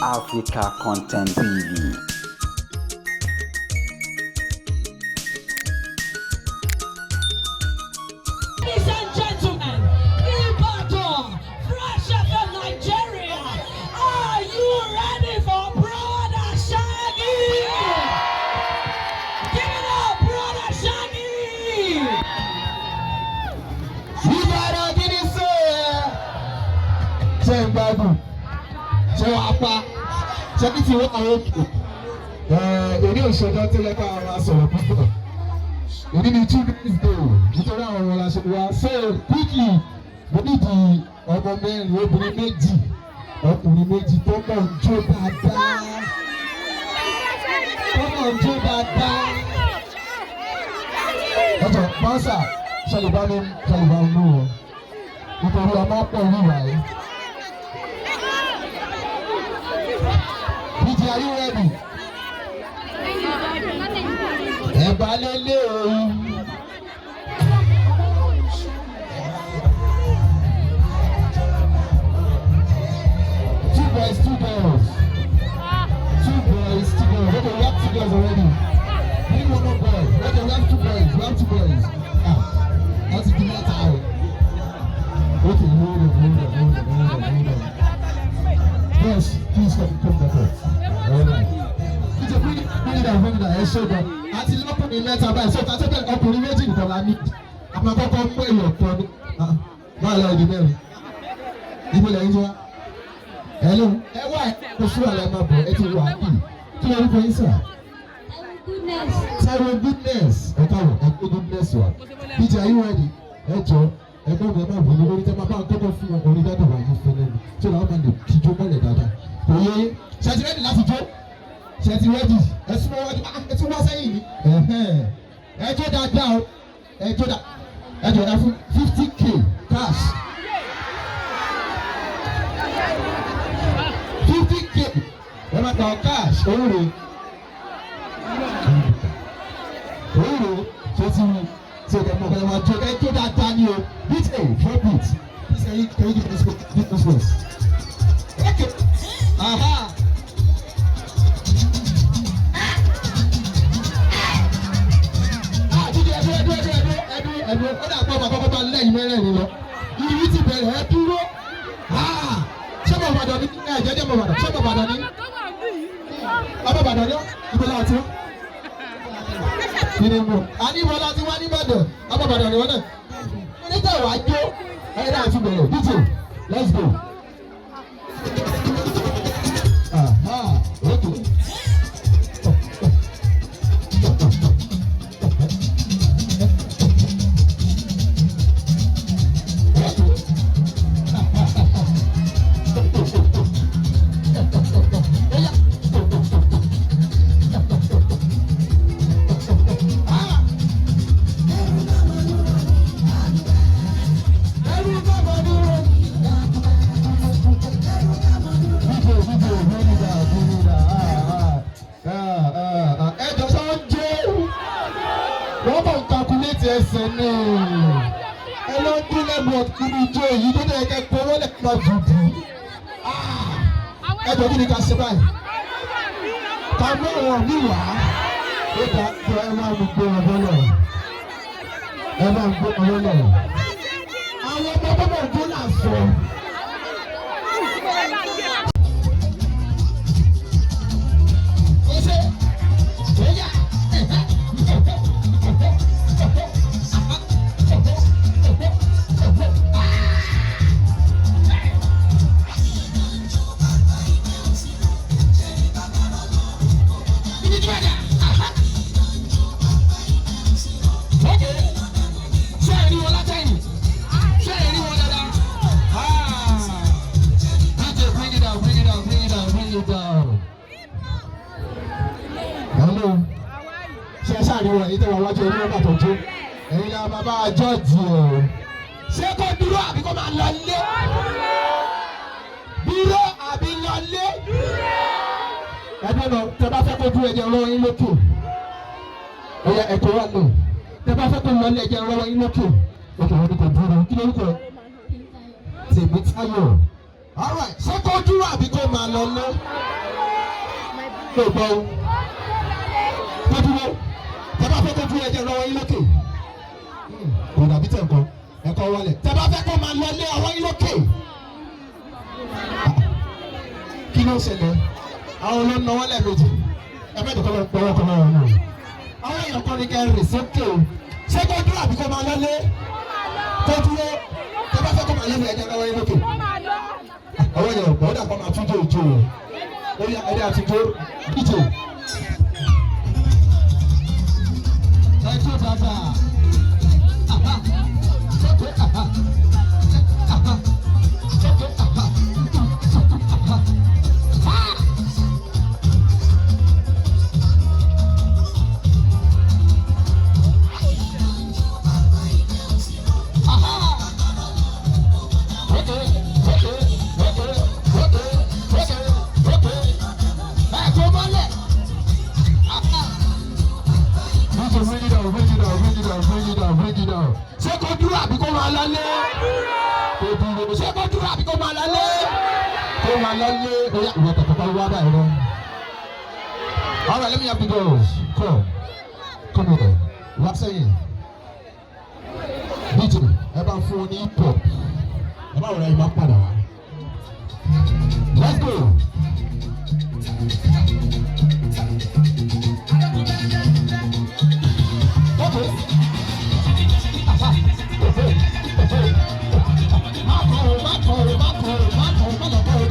Africa Content TV. Ladies and gentlemen, Ibadan, Fresh FM Nigeria, are you ready for Broda Shaggi? Give it up, Broda Shaggi! Ìbàdàn, kí ni sọ ẹ? Ṣé ń gbádùn? Ṣé wàá pa? Ṣé kí ti wọ́n àwọn òkè? Èdè òṣèjọ́ tó yẹ ká máa sọ̀rọ̀ púpọ̀. Èdè ni Children's Day, nítorí àwọn ọmọ la ṣe wá. So quickly, mo nídìí ọmọ mẹ́rin, obìnrin méjì, ọkùnrin méjì tó mọ̀ ń jó dáadáa. Tó mọ̀ ń jó dáadáa. Ẹ jọ̀ọ́, bouncer, ṣẹlẹ̀ bá mi mú wọn. Nítorí ọmọ pọ̀ wíwà yìí. DJ, are you ready? Ẹ̀bá lélẹ̀ o. Two boys, two girls. Two boys, two girls. Okay, we have two girls already. We need one more boy. Okay, we have two boys. We have two boys. Ah, that's the mẹ́ta o. Okay, hold on, hold on, hold on, hold on, hold on. Yes, please come back up. All right. DJ, bring it down, bring it down. Ẹ ṣe gan. Àti lọ́kùnrin mẹ́ta báyìí. So, kàtó bẹ́ẹ̀, ọkùnrin méjì nìkan la ní. Àmọ́ kọ́kọ́ mú èèyàn kan ní. Báwo la ìdí mẹ́rin? Ibo lẹ́yìn tí wá? Hello, ẹ wá, ẹ kò sí wàhálà, ẹ máa bọ̀, ẹ ti wà á bì. Kí ló orúkọ yín sà? Goodness. Taiwo Goodness, ẹ káwọ̀, ẹ gbé Goodness wá. DJ, are you ready? Ẹ jọ, ẹgbẹ́ mi, ẹ má bínú orí tẹ́ máa bá ń kọ́kọ́ fún wọn orí dáadáa wáyé fún lẹ́nu tí ó làwọn máa lè kíjó mọ́lẹ̀ dáadáa. Kò yé yín? Ṣé ti ready láti jó? Ṣé ti ready? Ẹ súnmọ́ wájú, ẹ tún wá sẹ́yìn ni. Ẹ jó dáadáa o, ẹ jó dáadáa. Ẹ jọ, ẹ fún 50K cash. 50K ẹ máa gbà cash òwúrò òwúrò. Ṣé ti rí tí o kẹ́ mọ̀ kẹ́ máa jó? Ẹ jó dáadáa ni o. DJ, drop it. Please, can you give us space? Okay, aha. Ah, DJ, ẹdúró, ẹdúró, ẹdúró, ẹdúró, ẹdúró. Ó dà pọ̀ ọmọ àkọ́kọ́ bá lẹ́yìn mẹ́rẹ̀ẹ̀rin lọ. Ìrírí ti bẹ̀rẹ̀, ẹ dúró. Ah, ṣé mo Ìbàdàn ni? Ẹ jẹ́jẹ́ mo Ìbàdàn. Ṣé mo Ìbàdàn ni? Ọmọ Ìbàdàn ni ibo la ti wá? Kí ni mo a ní ibo la ti wá ní Ìbàdàn? Ọmọ Ìbàdàn ni wọn náà. Nígbà wàá jó, ẹ náà ti bẹ̀rẹ̀. DJ, let's go. Aha, okay. DJ, DJ, bring it down, bring it down. Ah, ah, ah, ah. Ẹ jọ sọ ń jó. Wọ́n bọ̀ ń calculate ẹsẹ̀ ní. Ẹ lọ ń dín lẹ́nu ọ̀tún ijó èyí tó dẹ̀ kẹ́ kó wọ́n lè máa dùdú. Ẹ jọ, kí ni ká ṣe báyìí? Ká mú àwọn mi wá. Ó dà tó, ẹ máa ń gbé wọn bọ́lọ̀. Ẹ máa ń gbé wọn bọ́lọ̀. Àwọn ọmọ bọ́bọ̀ tó là sọ. Ose, oya, okay. Ṣé ẹ rí wọn látẹ̀yìn? Ṣé ẹ rí wọn dáadáa? Ah. DJ, bring it down, bring it down, bring it down, bring it down. Hello. Ṣé ẹ ṣáà rí wọn, èyí tẹ́ wọn wájú ẹni wọn bàtọ̀ jó? Ẹ̀yin la bàbá jọ́ọ̀jì o. Ṣé kó dúró àbí kó máa lọ lé? Dúró àbí lọ lé? Ẹbí náà, tẹ bá fẹ́ kó dúró, ẹ̀jẹ̀ rọ yín lókè. Ó yá, ẹ̀kọ́ wà lò. Tẹ bá fẹ́ kó lọ lé, ẹ̀jẹ̀ rọ yín lókè. Òkè, wọn ni kò dúró. Kí lórúkọ ẹ? Tèmítáyọ̀. Alright, ṣé kó dúró àbí kó máa lọ lé? Ló gbọ́ o. Kó dúró. Tẹ bá fẹ́ kó dúró, ẹ jẹ́ lọ́wọ́ yín lókè. Kò dàbí tẹ̀ nǹkan. Ẹ̀kọ́ wọlé. Tẹ bá fẹ́ kó máa lọ lé, ọwọ́ yín lókè. Kí ló ń ṣẹlẹ̀? Àwọn ló ń náwó lẹ́ẹ̀mejì. Ẹ bẹ́ẹ̀ dùkọ́ lọ gbọ́wọ́ kan lọ́wọ́ náà. Àwọn èèyàn kan ní kẹ́ rìn sókè o. Ṣé kó dúró àbí kó máa lọlé? Kó dúró. Tẹ bá fẹ́ kó máa lọlé, ẹ jẹ́ lọ́wọ́ yín lókè. Ọwọ́ yẹn ò gbọ́dọ̀ kó máa tún jó ìjó o. Ó yá, ẹ̀dá àtijọ́ díje. Ẹ jó dáadáa. Aha. Sókè, aha. Aha. Sókè, aha. Aha. Ah! Aha! Okay, okay, okay, okay, okay, okay. Ẹ kò mọ́lẹ̀. Aha! DJ, bring it down, bring it down, bring it down, bring it down, bring it down. Ṣé kó dúró àbí kó máa lọlé? Kó dúró. Ṣé kó dúró àbí kó máa lọlé? Kó máa lọlé. Oya, ìwọ tọ̀tọ̀ wá báyìí lọ. All right, let me have the girls. Come. Come here. Wá sẹ́yìn. DJ, ẹ bá fún un ní hip hop. Ẹ bá wọlé, ẹ máa padà wá. Let's go. Okay. Aha. Okay. Okay. Má kọ̀ ọ́, má kọ̀ ọ́, má kọ̀ ọ́, má kọ̀ ọ́, má lọ kọ̀ ọ́.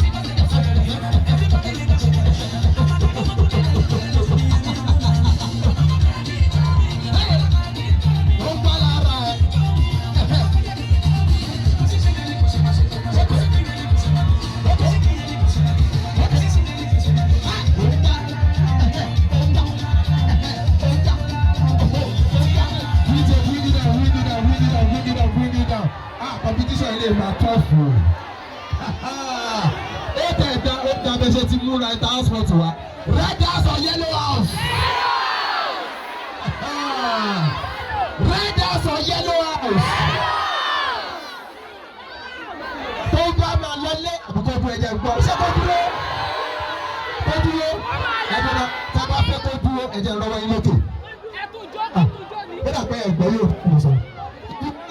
Ó ń gbá lára ẹ̀. Okay. Okay. Okay. Ah, ó ń gbá. Ó ń gbá. Ó ń gbá. Ó ń gbá. DJ, bring it down, bring it down, bring it down, bring it down, bring it down. Ah, competition ilé máa tough o. Ó tẹ̀ dá, ó dá bẹ́ẹ̀ ṣe ti múra inter house sport wa. Red house or yellow house? Red house or yellow house? Tó bá máa lọlé àbúkọ́ fún ẹ̀jẹ̀ gbọ́. Ṣé kó dúró? Kó dúró. Ẹ̀jẹ̀ náà tá a bá fẹ́ kó dúró, ẹ̀jẹ̀ lọ́wọ́ yín lókè. Ó dà pé ẹ̀gbẹ́ yóò kú sọ.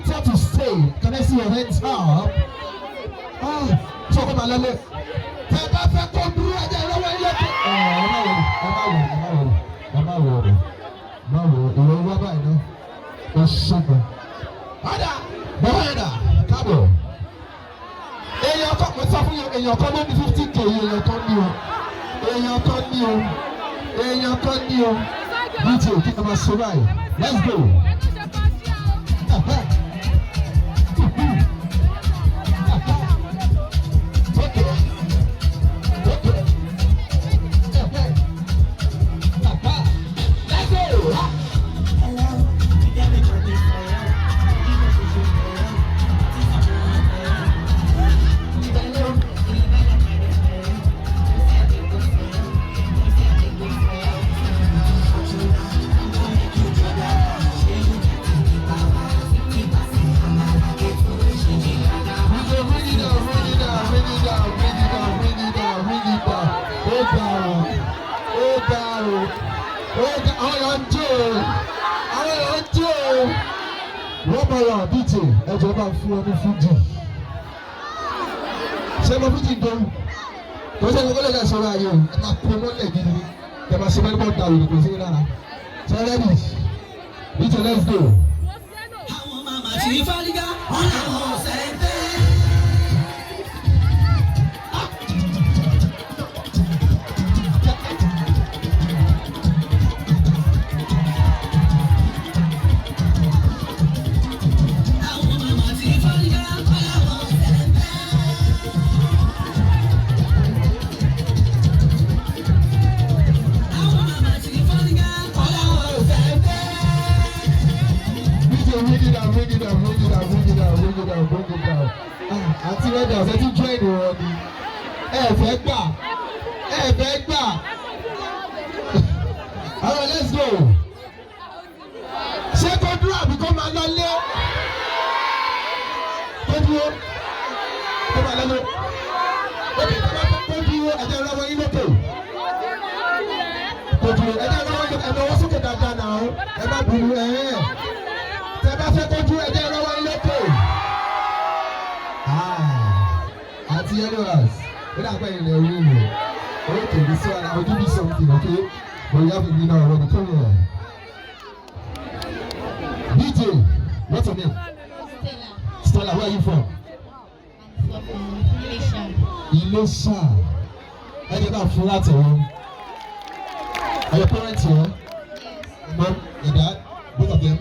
You want to stay? Can I see your hands up? Ah, ṣé kó máa lọlé? Tẹ bá fẹ́ kó dúró, ẹ̀jẹ̀ lọ́wọ́ yín lókè. Ẹ má wọlé, ẹ má wọlé, ẹ má wọlé, ẹ má wọlé, ẹ má wọlé. Ìwọ wá báyìí náà. Ó ṣùgbọ́n. Ọ̀dà bọ́ọ̀ ẹ̀dà káàbọ̀. Èèyàn kan, mo sọ fún yín, èèyàn kan ló ní 50K. Èèyàn kan ní o, èèyàn kan ní o, èèyàn kan ní o. DJ, kí ni a máa ṣe báyìí? Let's go. Aha. Okay. Okay. Aha. Let's go. Ah. DJ, bring it down, bring it down, bring it down, bring it down, bring it down, bring it down. Ó ga o, ó ga o, ó ga. Àwọn èèyàn ń jó o, àwọn èèyàn ń jó o. Wọ́n bá wà. DJ, ẹ jọ̀ọ́, bá fún ọ ní fújì. Ṣé mo fújì ń dún? Kò sí ẹni kó lè dá ìṣòro ayé o, ẹ máa kó mọ́lẹ̀ gidi ni. Ẹ máa ṣe mẹ́rin bọ́ da òyìnbó sí lára. Ṣé ready? DJ, let's go. Àwọn màmá tí fárígá wọn làwọn ò sẹ́ńtẹ́. Àwọn màmá tí fárígá wọn làwọn ò sẹ́ńtẹ́. Àwọn màmá tí fárígá wọn làwọn ò sẹ́ńtẹ́. DJ, bring it down, bring it down, bring it down, bring it down, bring it down, bring it down. Ah, àti Red House, ẹ ti join wọn ni. Ẹ fẹ́ gbà, ẹ fẹ́ gbà. All right, let's go. Ṣé kó dúró àbí kó máa lọlé? Kó dúró, kó máa lọlé. Ó kì í tó bá fẹ́ kó dúró, ẹ̀jẹ̀ lọ́wọ́ yín lókè. kó dúró, ẹ jẹ́ lọ́wọ́, ẹ lọ́wọ́ sókè dáadáa náà, ẹ má bínú ẹ ẹ. Tẹ bá fẹ́ kó dúró, ẹ jẹ́ lọ́wọ́ yín lókè. Ah, àti Eloas, ó dà pé ilẹ̀ wí mi. Okay, this one, I will give you something, okay? But you have a winner already. Come here. DJ, what's your name? Stella. Stella, where are you from? I'm from Malaysia. Ilésà. Ẹ jẹ́ ká fún láti wọn. Are your parents here? Yes. Mom and dad, both of them?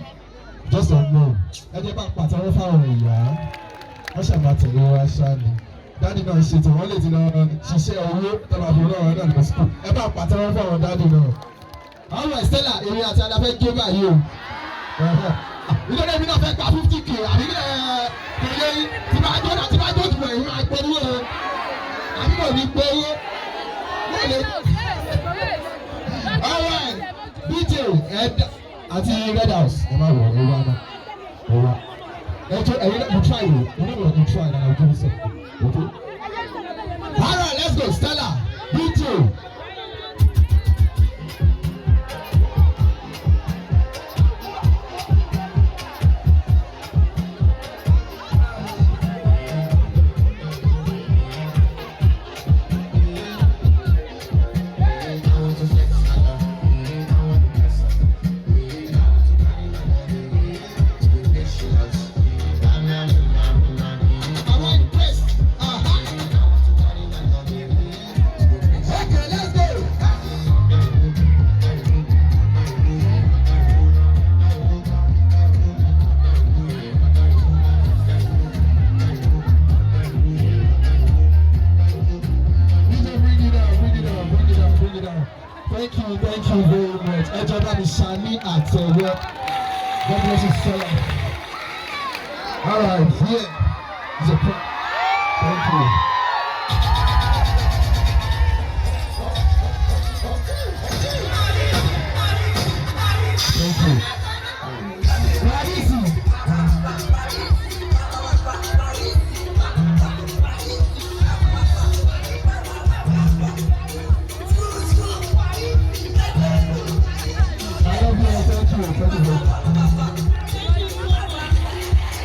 Just your mom. Ẹ jẹ́ bá pàtẹ́wọ́ fáwọn ìyá. Wọ́n ṣàmà tẹ̀lé wa ṣá ni. Daddy náà ṣètò, wọ́n lè ti lọ ṣiṣẹ́ owó tó máa fi rán ọ̀rọ̀ náà lọ school. Ẹ bá pàtẹ́wọ́ fáwọn daddy náà. Àwọn Stella, èmi àti Ada fẹ́ jó báyìí o. Nítorí èmi náà fẹ́ gba 50K àbí ẹ̀ kò yẹ tí bá jó tí bá jó jù ẹ̀yìn máa gbowó o. Àbí kò ní gbowó. Wọ́n lè. All right, DJ Ed àti Red House, ẹ má wọ̀ ẹ wá náà, ẹ wá. Ẹ jẹ́ ẹ̀yin náà, you try o, you know what, you try and I will give you something, okay? All right, let's go, Stella, DJ. All right, press. Okay, let's go. DJ, bring it down, bring it down, bring it down, bring it down. Thank you very much. Ẹ jọ̀ọ́, bá mi ṣàní àtẹ̀wọ́. God bless you, sir. All right, here is a Thank you.